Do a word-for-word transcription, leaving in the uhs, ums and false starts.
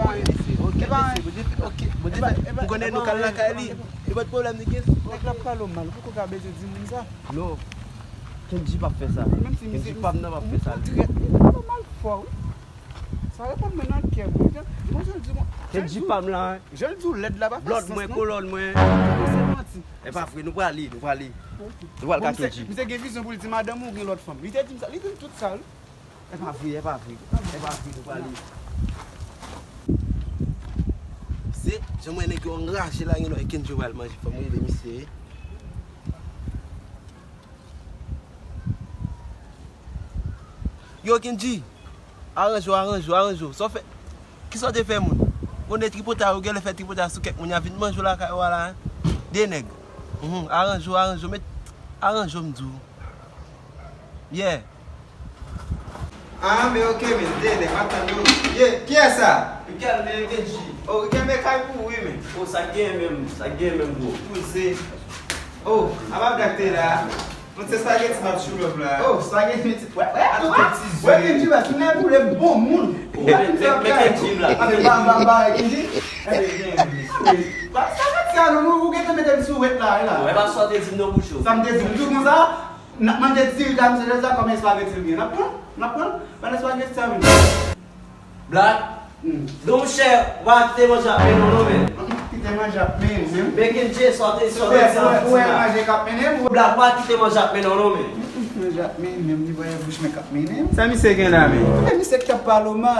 pa anyen. Ok, mesye, Bondye fè, ok, Bondye fè. M konnen nou ka al lakay li. E pa t pwoblèm, nèg. Nèg la ap pale w mal, ou poko ka bezwen di moun sa. Non. Kendji p ap fè sa. Menm si Kendji pa m nan p ap fè sa. Ou trèt li, li pale w mal fò, wi. Sa reponn mwen nan kè m, wi. Bon, jan l di w, Kendji pa m la, jan l di w lèd la pa fè sans, non. Blòd mwen, kolòn mwen. Se manti. E pa vre, nou prale, nou prale. Ok. Nou pral ka Kendji. Misye gen vizyon pou l di madanm ou gen lòt fanm. Li te di m sa, li di m tout sa, wi. E pa vre, e pa vre. E pa vre, nou prale. Se, jan m wè nèg yo anraje la, gen lòt Kendji pral manje fanm, wi, le misye. Yo, Kendji, aranje w, aranje w, aranje w. Sa w fè? Kisa w te fè moun? Konnen tripotay, ou genlè fè tripotay sou kèk moun, y a vin manje w lakay ou a la, hein? De nèg. Mhm, aranje w, aranje w, met, aranje w, m di w. Yeah. Ah, men ok, men, de nèg, m ap tann nou. Ye, kiyès sa? Rikel, men, Kendji. Oh, Rikel, men kay pou ou, wi, men. Oh, sa k genyen menm, sa k genyen menm, bro? Kouzen. Oh, apa blag te la? Mwen se spaghetti m ap chou lòv la. Oh, spaghetti, wè, wè, wè, wè, Kendji, wè, sou nèg ou le bon moun. Oh, men, men, men Kendji la. Ape ba, ba, ba, Kendji. Ape, gen, ba, spaghetti a, nou, nou, ou gentan mete m sou wet la, la. Wè, pa sa w te di m nan bouch ou. Sa m te di w, m di w konsa, n ap mande diri la, misye, lè sa kòman espageti l gen. N ap pran, n ap pran, pandan espageti a vini. Black. Hmm. Donk, monchè, w pa kite manje ap mennen w non, men. Kite manje ap mennen m. Men Kendji, sa w te, sa w te di an fouti la. Ou wè manje k ap mennen m. Black, w pa kite manje ap mennen w non, men. Manje ap mennen m, li voye bouch mwen k ap mennen m. Sa misye gen la, men? Men misye k t ap pale w mal.